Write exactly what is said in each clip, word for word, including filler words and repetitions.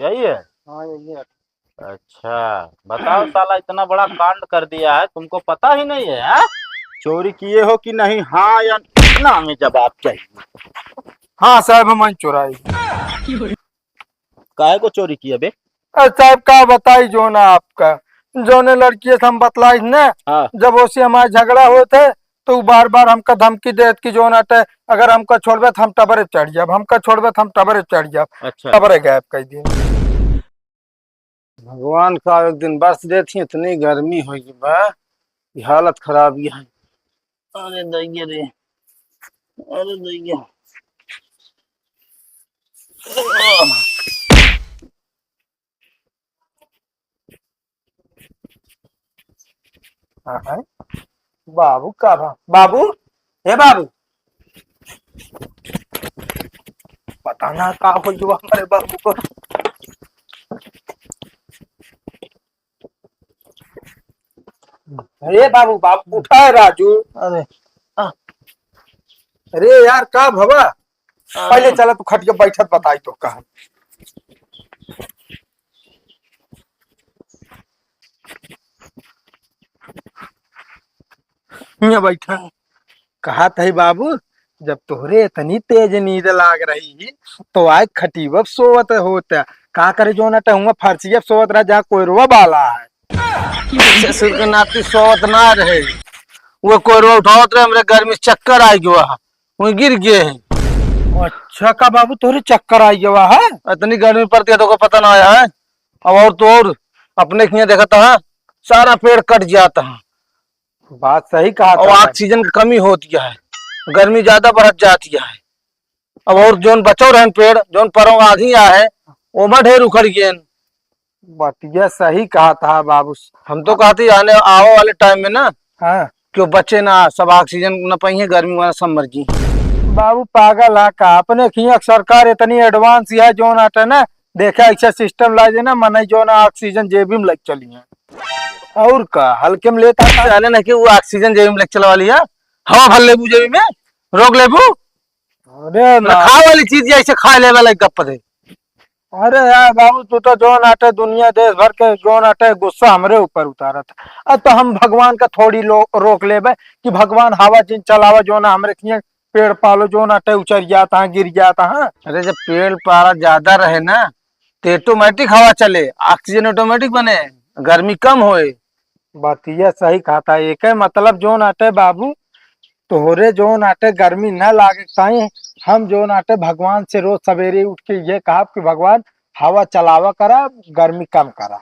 सही है? हाँ, यही है। अच्छा, बताओ साला, इतना बड़ा कांड कर दिया है, तुमको पता ही नहीं है, हाँ? चोरी किए हो कि नहीं? हाँ या ना में जवाब चाहिए। हाँ साहब, हम चुराई। काहे को चोरी किया बे? अरे साहब, का बताई जौन आपका, जौने लड़किया से हम बतलाइस ना, हाँ। जब ओसे हमार झगड़ा होत है, तो उ बार बार हमका धमकी देत कि जौन आटे, अगर हमका छोड़बे तो हम टबरे चढ़ जाब, हमका छोड़बे तो हम टबरे चढ़ जाब। अच्छा। टबरे गायब कर दिए। भगवान का एक दिन बरस देती, इतनी गर्मी होइ गई बा, ये हालत खराब ये है। अरे दैया रे, अरे दैया। हाँ, हाँ। बाबू का बा? बाबू, हे बाबू, पता ना का हो गया हमारे बाबू को। अरे बाबू, बाबू उठा है राजू। अरे, आ। अरे यार, का भवा? आ। पहले चला तू खटिया बैठत बताई तो का। हियाँ बैठा। कहा तही बाबू, जब तोहरे इतनी तेज नींद लाग रही ही, तो आए खटीबा सोवत होता। का करे जो ना टहुआ फर्शिया सोवत रहा, जहाँ कोयरवा बाला है। ससुर के नाती सोवत ना रहे, वो कोयरवा उठावत रहे, हमरे गर्मी से चक्कर आ गया, वहीं गिर गए हैं। अच्छा का बाबू, तोहरे चक्कर आ गया है? इतनी गर्मी पड़ती है, तो को पता ना आया है। अब और तो और, अपने खिया देखता है, सारा पेड़ कट जाता है। बात सही कहा और था। ऑक्सीजन की कमी होती है, गर्मी ज्यादा बढ़त जाती है। अब और जोन बचो रहन पेड़, जोन परों आधी आए, ओमा ढेर उखड़ गए। बतिया सही कहा था बाबू। हम तो कहते आने आवे वाले टाइम में ना, हाँ। क्यों बचे ना, सब ऑक्सीजन न पाइए, गर्मी वाला सब मर गई। बाबू पागल है का? अपने खिया सरकार इतनी एडवांस है, जोन आटे ना, देखे ऐसा सिस्टम ला दे ना, मनई जोन ऑक्सीजन जेबी में लग चली है। और का, हल्के में लेता था। जाने ना कि वो ऑक्सीजन जेबी में लग चला वाली है, हवा भर लेबू जेबी में, रोक लेबू। अरे ना। खाए वाली चीज ऐसे खा लेवे लायक गप्प दे। अरे यार बाबू, तू तो जोन आटे दुनिया देश भर के जोन आटे गुस्सा हमरे ऊपर उतारत। अब तो हम भगवान का थोड़ी लो-, रोक लेबे कि भगवान हवा जिन चलावा, जोन हमरे खिया पेड़ पालो, जोन आटे उचर जाता है, गिर जाता है। अरे जब पेड़ पाला ज्यादा रहे ना, तो ऑटोमेटिक हवा चले, ऑक्सीजन ऑटोमेटिक बने, गर्मी कम होए। बतिया सही कहा था। एके मतलब जोन आटे बाबू, तोहरे जोन आटे गर्मी न लागे ताई, हम जोन आटे भगवान से रोज सवेरे उठ के ये कहब कि भगवान हवा चलावा करा, गर्मी कम करा।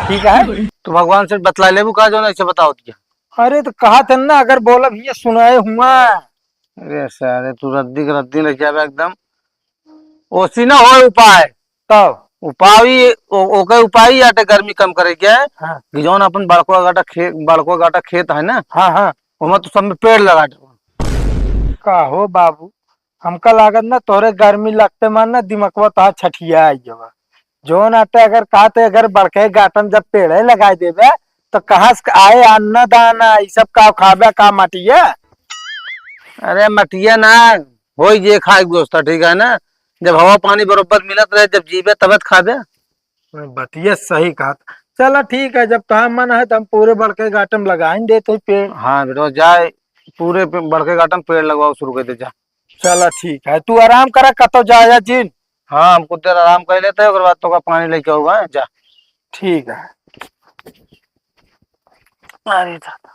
ठीक है? तू भगवान से बतला लेबू का, जोन ऐसे बताओ दिया? अरे तो कहा था ना, अगर बोलब ये सुनाए हुआ। अरे सारे, तू रद्दी के रद्दी रह जाबे एकदम। ओसी ना होए उपाय। तब? उपाय ही, ओ-, ओके उपाय ही आटे गर्मी कम करे के है। हाँ। कि जौन अपन बड़को गाटा खे-, बड़को गाटा खेत है ना, हाँ, हाँ। ओमा तो सब में पेड़ लगा दे। का हो बाबू, हमका लागत ना तोरे गर्मी लगते मन ना दिमकवा तोहार छठिया आई गवा। जौन आटे अगर कहते अगर बड़के गाटन जब पेड़े लगाए देबे, तो कहाँ से आए अन्न दाना, ई सब का खाबे का मटिया? अरे मटिया ना, होई जे खाए के व्यवस्था, ठीक है ना? जब हवा पानी बरोबर मिलत रहे, जब जीबे तब त खाबे। बतिया सही कहत। चला ठीक है, जब तोहार मन है तो हम पूरे बड़के गाटन लगाइन देते पेड़। हाँ बेटवा, जाए पूरे पे बड़के गाटन पेड़ लगवाओ शुरू कर दे जा। चला ठीक है, तू आराम करा, कतो जाया जिन। हाँ, हम कुछ देर आराम कर लेते हैं, ओकर बाद तोका पानी लेके आऊंगा, जा। ठीक है। अरे दादा।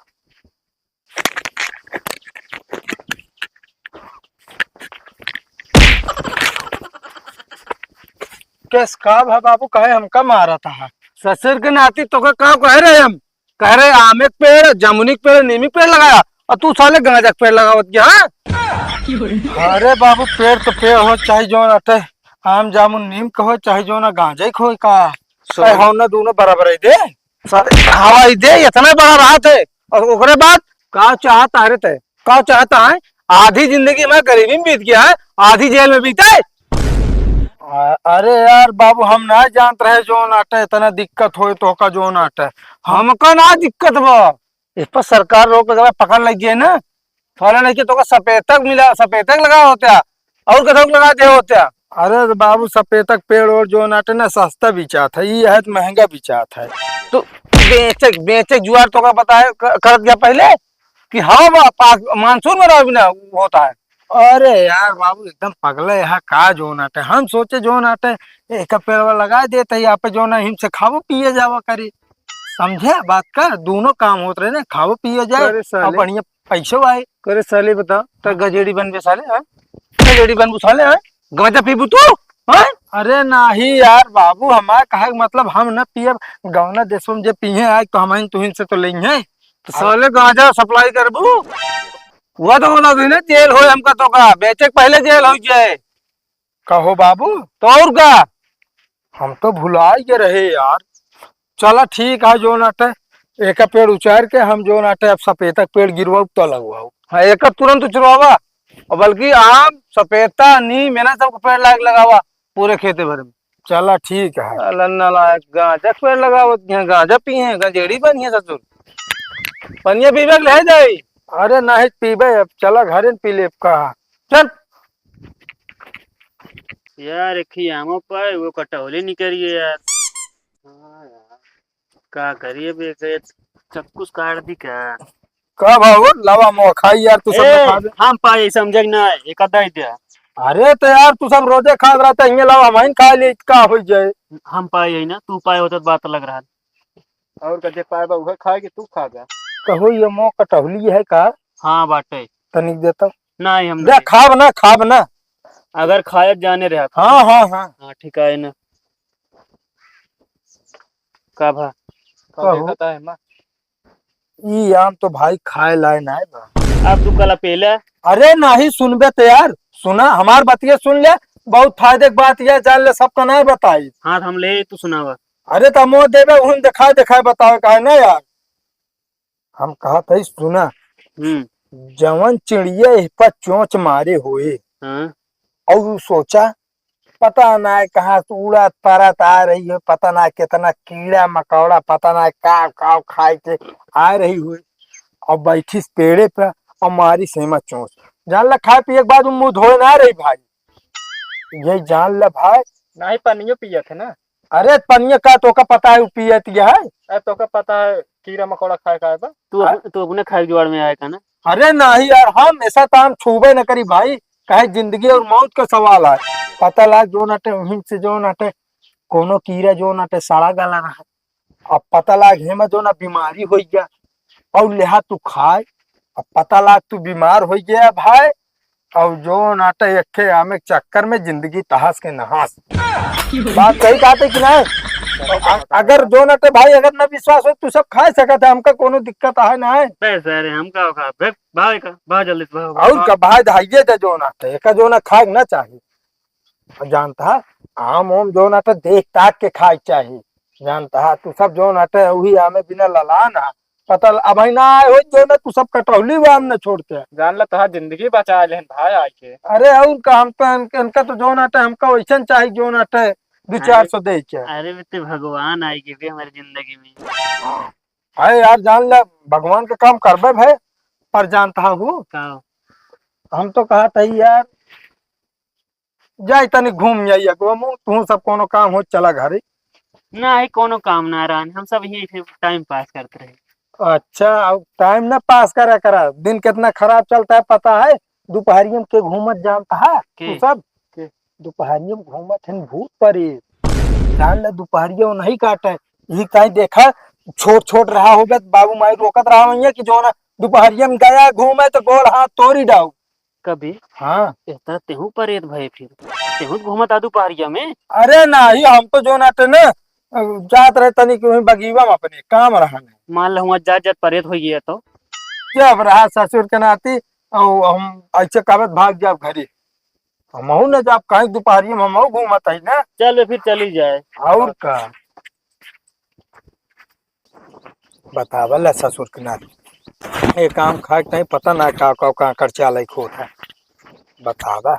केस का भा बाबू, कहे हमका मारा था? ससुर के नाती तोका का कह रहे हम? कह रहे आमे के पेड़, जामुनी के पेड़, नीमी के पेड़ लगाया, और तू साले गांजा के पेड़ लगावत गया, हाँ? अरे बाबू, पेड़ तो पेड़ हो, चाहे जौन अटे, आम जामुन नीम के हो, चाहे जौन आ गांजा के हो का? सही। अरे हो ना, दोनों बराबर है दे। सारे हवा ही दे, इतना बड़ा रहा थे, और ओकरे बाद का चाहता है रे तै? का चाहता है? आधी जिंदगी में गरीबी में बीत गया है, आधी जेल में बीते। आ, अरे यार बाबू, हम ना जानत रहे जौन आटे इतना दिक्कत होए तोहका जौन आटे। हमका ना दिक्कत बा। इस पर सरकार रोक लगा, पकड़ लग गई ना, फला नहीं कि तोका सपेतक मिला, सपेतक लगा होता, और कथक लगा दे होता। अरे तो बाबू, सपेतक पेड़ ओड़ जौन आटे ना, सस्ता बिचात है, ई है तो महंगा बिचात है। तो बेचे, बेचे जुआर तो का बताए क-, करत गया पहले कि हाँ बा, पास मानसून में रहो बिना होता है। अरे यार बाबू, एकदम पगले है का जौन आटे। हम सोचे जौन आटे एक पेड़वा लगा देते हैं, यहाँ पे जौन है, हिम से खाबो पिए जावा करी। समझे बात का? दोनों काम होत रहे ना, खाबो पिए जाए अरे साले। और बढ़िया पैसो आए। अरे साले बता, तो गजेड़ी बनबे साले, हाँ? गजेड़ी बनबू साले, हाँ? गांजा पीबू तू, हाँ? अरे नाही यार बाबू, हमार कहे के मतलब हम न पियब, गौना देशवा में जे पीहे आए तो हम तुहिन से तो लेंगे। तो साले गांजा सप्लाई करबू? वो तो बोला तुमने जेल होए हमका तो का, बेचे के पहले जेल हो जाए। कहो बाबू। तो और का? हम तो भुला ही गए रहे यार। चला ठीक है, जौन आटे एक पेड़ उचार के हम जौन आटे अब सपेता के पेड़ गिरवाऊ तो लगवाऊ। हाँ, एक तुरंत उचरवावा, और बल्कि आम, सपेता, नीम, एना सबके पेड़ लाग लगावा पूरे खेते भर में। चला ठीक है। साला नालायक, गांजा के पेड़ लगावत हैं, गांजा पिए हैं, गंजेड़ी बनी है ससुर। पनिया पीबे के ले जाई। अरे नहीं पीबे, अब चला घरे न पी लेब का। चल। यार, एक ही आमो पाए, वो कटौली निकल गई यार। हाँ यार, का करिए बे, के चक्कुस काट दी का? का भाव? लावा मोआ खाई यार, तू सब ए, ना खा दे। हम पाए, समझे कि ना, एक आधा ही दे। अरे तो यार, तू सब रोजे खात रहता है, ये लावा, हम ही खा ले, का हो जाए? हम पाए यही ना, तू पाए होता तो बात अलग रहा। और कदे पाए बा, उहे खाए कि तू खा जा। कहो, ये मोआ कटौली है का? हाँ, बाटे। तनिक देता। नहीं, हम दे, नहीं। खाब ना, खाब ना। अगर खाए जाने रहा। हाँ, हाँ, हाँ। हाँ, ठीक है ना। का भा? का कहो। देखत है, माँ? ई आम तो भाई खाए लाए ना है बा। अब तू कल पेला। अरे नहीं सुनबे तो यार, सुना, हमार बतिया सुन ले, बहुत फायदे की बात यह जान ले, सबका नहीं बताई। हाँ, हम ले, तू सुनावा। अरे तो मोह देबे, उहन दिखाए, दिखाए बतावे, काहे ना यार? हम कहत हई, सुना, हम्म। जवन चिड़िया एह पर चोंच मारे होए, हाँ। और उ सोचा, पता ना कहाँ से उड़त परत आ रही है, पता ना कितना कीड़ा मकोड़ा, पता ना का का खाए के आ रही हुई, और बैठिस पेड़े पे और मारिस एमा चोंच। जान ला, खाए पिए के बाद उ मुंह धोए ना रही भाई, ये जान ला भाई। नहीं, पनियो पियत है ना। अरे पनिया का तोका पता है, उ पियत है। अरे तोका पता है कीड़ा मकोड़ा खाए का है बा? तू हाँ? अप-, तू अपने खाए के जुगाड़ में आए का ना? अरे नहीं यार, हम ऐसा तो हम छूबे न करी भाई, काहे जिंदगी और मौत का सवाल है। पता लाग जौन आटे उहिन से जौन आटे कोनो कीड़ा जौन आटे सड़ा गला रहा, अब पता लाग हेमा जौन बीमारी हो गया, और लेहा तू खाए, अब पता लाग तू बीमार हो गया भाई, और जौन आटे एक ठे आमे के चक्कर में जिंदगी तहस के नहास। बात सही कहते कि नहीं? अ-, अगर जौन आटे भाई, अगर न विश्वास हो, तू सब खा सकत है, हमका कोनो दिक्कत है नहीं। बे सारे, हमका खा, बे, भाई का, भाई जल्दी से, भाई, और भाई। का भाई, धाइये दे जौन आटे, एका जौन खाए के ना चाहिए। जानता है, आम ओम जौन आटे देख ताक के खाए के चाहिए। जानता है, तू सब जौन आटे, वही आमे बिना लला ना, पता ल-, अब ही ना आए हो, जो ना तू सब कटौली बा, हम न छोड़ते। जान ला, तोहार जिंदगी बचा लेहन भाई आके। अरे, और का, हम तो इनके, इनका तो जौन आटे, हमका वैसन चाही, जौन आटे, दो अरे, चार सौ दे के। अरे, बे, ते भगवान आए के बे हमारी जिंदगी में। अरे यार, जान ला, भगवान का काम करबे भाई, पर जानता हूँ, का? हम तो कहत हई यार, जाई तनी घूम आई अगवा मुँह, तू सब कोनो काम हो चला घरे। नाही, कोनो काम ना रहन, हम सब यही से टाइम पास करत रहे। अच्छा, अब टाइम ना पास करा करा, दिन कितना खराब चलता है पता है? दोपहरिया में के घूमत जानता है के? तू सब? के? दोपहरिया में घूमत है भूत परेत। जान ले दोपहरिया वो नहीं काटे, यही कहीं देखा छोट छोट रहा होबे तो बाबू माई रोकत रहा होइए कि जो ना दोपहरिया में गया घूमे तो गोड़ हाथ तोड़ी डाऊ। कभी? हाँ। एह तरह तेहू परेत भए फिर। तेहू तो घूमत आ दोपहरिया में। अरे नाही, हम तो जो नाटे ना, जात रहे तनी कि वहीं बगीवा में अपने काम रहा नहीं। मान लो हुआं जात जात परेत हो गया तो? जब रहा ससुर के नाती, और हम ऐसे कहबे त भाग जाब घरे। हमहू न जाब, कहीं दोपहरिया में हमहू घूमत हई ना। चल बे, फिर चली जाए। और का? बतावा ला ससुर के नाती, ये काम खाए के टाइम पता ना का, का, का कर चाले खोत है। बतावा,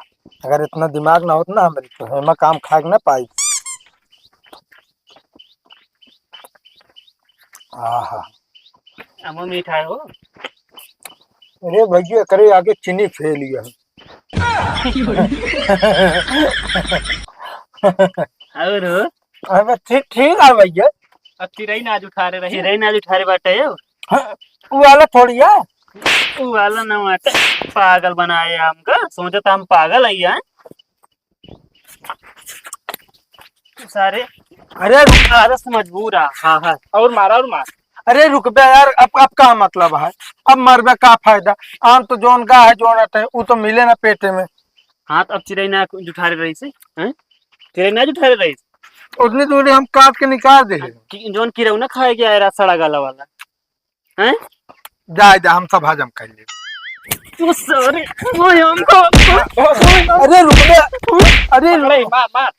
अगर इतना दिमाग ना होत ना हमरे, तो हेमा काम खाए के ना पाई। आहा। अम्मा मीठा है हो। अरे भैया, एकरे आगे चीनी फेल गया। और हो? अबे ठीक, ठीक है भैया। अब चिरई ना आज उठारे रही। चिरई ना आज उठारे बाटे हो। हाँ, वो वाला थोड़ी है। वो वाला ना बाटे, पागल बनाए हमका, सोचत हम पागल है यार। सारे अरे रुक। आदत से मजबूर आ। हाँ, हाँ। और मारा, और मार। अरे रुक बे यार, अब, अब का मतलब है? अब मरबे का फायदा? आम तो जोन का है, जोन अटे, वो तो मिले ना पेटे में। हाँ, तो अब चिरई ना जुठारे रही से, हैं? चिरई ना जुठारे रही से। उतनी दूरी हम काट के निकाल दे। कि-, जोन किरौना खाए गया है, सड़ा गला वाला। हैं? जाए दे, हम सब हजम कर ले। तू सारे, ओए हमको। अरे रुक बे। अरे पकड़े, रुक। मार, मार।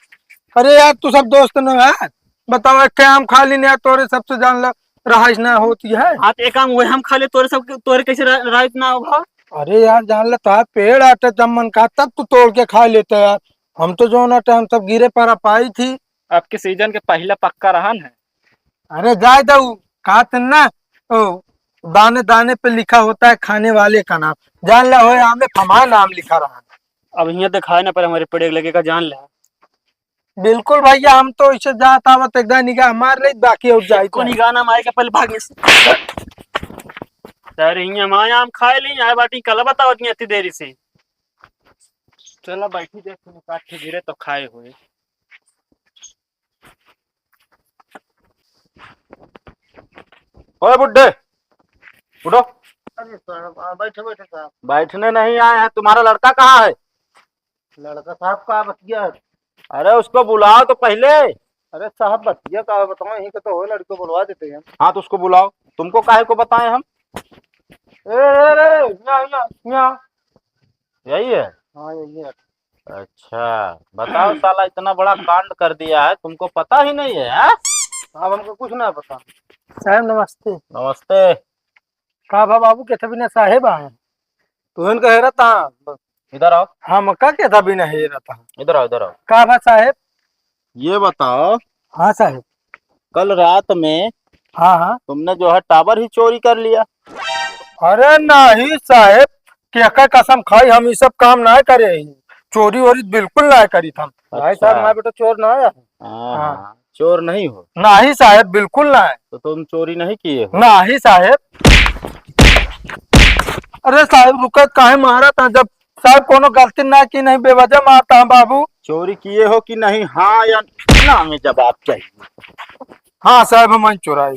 अरे यार, तू सब दोस्त न यार, बताओ, एक काम खा लीने यार, तोरे सबसे जान ला रहाइश ना होती है। हाँ, तो एक काम हुए, हम खा ले, तोरे सब, तोरे कैसे रा-, राइट ना हो भाव? अरे यार, जान ला, तो पेड़ आटे जब मन का, तब तो तोड़ के खा लेते यार। हम तो जो ना टाइम सब गिरे पर पाई थी। आपके सीजन के पहला पक्का रहन है। अरे जाए दो, कहा थे ना, ओ, दाने दाने पे लिखा होता है खाने वाले का नाम। जान ला, होए आमे हमारा नाम लिखा रहा। अब यहाँ दिखाए ना पर हमारे पेड़ लगे का, जान ला। बिल्कुल भैया, हम तो इसे जात आवत एकदम निगाह मार ले, बाकी और जाए को निगाह ना मारे के पहले भाग ले। सर, हियां माया हम खाए ले आए बाटी, कल बताओ इतनी अति देरी से। चला बैठी, देख तू काट के गिरे तो खाए हुए। ओए बुड्ढे, उठो। अरे साहब, आ, बैठो, बैठो साहब। बैठने नहीं आए हैं, तुम्हारा लड़का कहाँ है? लड़का साहब का बतिया है? अरे उसको बुलाओ तो पहले। अरे साहब बतिया का बताओ, यहीं का तो हो, लड़को बुलवा देते हैं। हाँ तो उसको बुलाओ, तुमको काहे को बताए हम? ए, ए, ए, यहाँ, यहाँ, यहाँ। यही है? हाँ यही है। अच्छा बताओ साला, इतना बड़ा कांड कर दिया है, तुमको पता ही नहीं है, हाँ? साहब हमको कुछ ना पता। साहब नमस्ते। नमस्ते। का भा बाबू, केथा बिना साहेब आए? तुहन का हेरत हा? इधर आओ। हमका केथा बिना हेरत हा? इधर आओ, इधर आओ। का भा साहेब? ये बताओ। हाँ साहेब। कल रात में हाँ, हाँ। तुमने जो है टावर ही चोरी कर लिया। अरे नहीं साहेब, केकर कसम खाई, हम ई सब काम ना करे ही। चोरी वोरी बिल्कुल ना करी हम। भाई अच्छा। साहब, हमारा बेटा चोर ना है। हाँ, हाँ। हाँ, चोर नहीं हो? नहीं साहेब, बिल्कुल ना है। तो तुम चोरी नहीं किए हो? नहीं साहेब। अरे साहेब, रुकत काहे मारत हा? जब साहेब कोनो गलती ना की, नहीं बेवजह मारत हा बाबू। चोरी किए हो कि नहीं? हाँ या ना में जवाब चाहिए। हाँ साहेब, हम चोराई।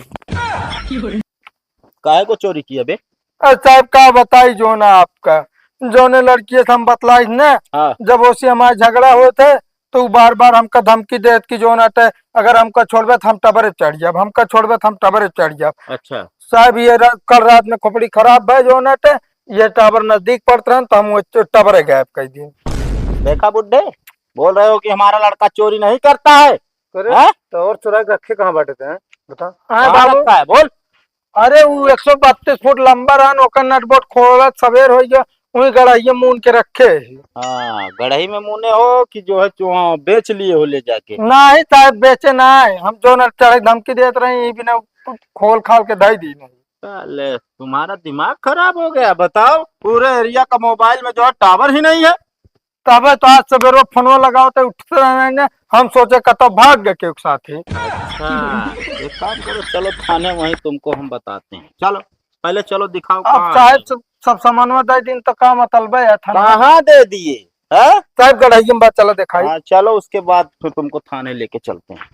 काहे को चोरी किया बे? अरे साहेब, का बताई जो ना आपका, जोने लड़की से हम बतलाइस ना, हाँ। जब ओसे हमार झगड़ा होत है, तो उ बार-बार हमका धमकी देत कि जोन अटे, अगर हमका छोड़बे तो हम टबरे चढ़ जाब, हमका छोड़बे तो हम टबरे चढ़ जाब। अच्छा। साहेब, ये रा-, कल रात में खोपड़ी खराब भय जोन अटे, ये टावर नजदीक पड़त रहन, तो हम वो च-, टबरे गायब कर दिए। देखा बुड्ढे, बोल रहे हो कि हमारा लड़का चोरी नहीं करता है। अरे, हैं? तो और चुरा के रखे कहाँ बाटे थे, हैं? बता। हाँ, कहाँ बाबू। रखा है, बोल। अरे, उ एक सौ बत्तीस फुट लंबा रहन, ओकर नट बोल्ट खोलत सबेर होइ गया, उही गड़हिया मून के रखे है। हाँ, गड़ही में मूने हो कि जो है, चो-, बेच लिए हो ले जाके? नहीं साहेब, बेचे नहीं, हम जो न चढ़े धमकी देत रहे, ये बिना खोल खाल के धई दी नहीं। साले, तुम्हारा दिमाग खराब हो गया, बताओ, पूरे एरिया का मोबाइल में जो है टावर ही नहीं है। तबे तो आज सबेरे फोनवा लगाओ तो उठते रहेंगे, हम सोचे कतौ भाग गए केहू के साथ ही। अच्छा, एक काम करो, चलो थाने, वहीं तुमको हम बताते हैं। चलो, पहले चलो दिखाओ अब कहाँ साहेब है। सब, सब सामानवा दे दिन तो का मतलब है थाना? कहाँ दे दिए? हैं? साहेब गढ़ाई में बात, चलो दिखाई। हाँ, चलो उसके बाद फिर तुमको थाने लेके चलते हैं।